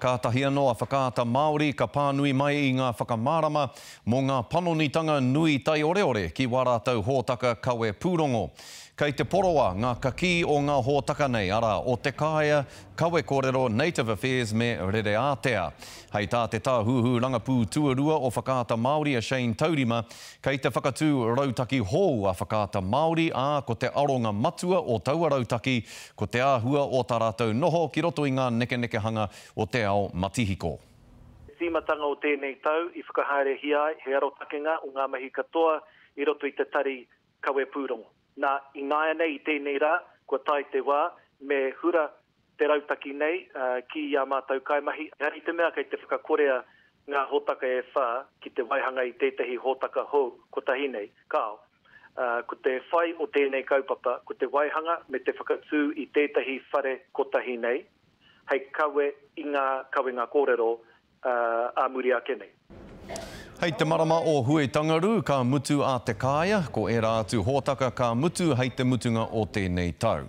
Kātahi anō a Whakaata Māori ka pānui mai i ngā whakamārama mō ngā panonitanga nui taioreore ki wā rātou hōtaka kawe pūrongo. Kei te poroa ngā kakī o ngā hōtaka nei, arā, o Te Kāea, Kawe Kōrero, Native Affairs me Rereātea. Hei tā te Tāhuhu Rangapū Tuarua o Whakaata Māori a Shane Taurima, kei te whakatū rautaki hou a Whakaata Māori, ā, ko te aronga matua o taua rautaki ko te āhua o tā rātou noho ki roto i ngā nekenekehanga o te ao matihiko. Te tīmatanga o tēnei tau i whakahaerehia ai he arotakenga o ngā mahi katoa i roto i te tari kawe pūrongo. Nā, ināianei i tēnei rā, kua tae te wā me hura te rautaki nei ki ā mātou kaimahi. Ehara i te mea kei te whakakorea ngā hōtaka e whā ki te waihanga i tētahi hōtaka hou kotahi nei, kāo. Ko te whai o tēnei kaupapa ko te waihanga me te whakatū i tētahi whare kotahi nei hei kawe i ngā kawenga kōrero ā muri ake nei. Hei te marama o Huitangaru ka mutu a Te Kāea, ko ērā atu hōtaka ka mutu hei te mutunga o tēnei tau.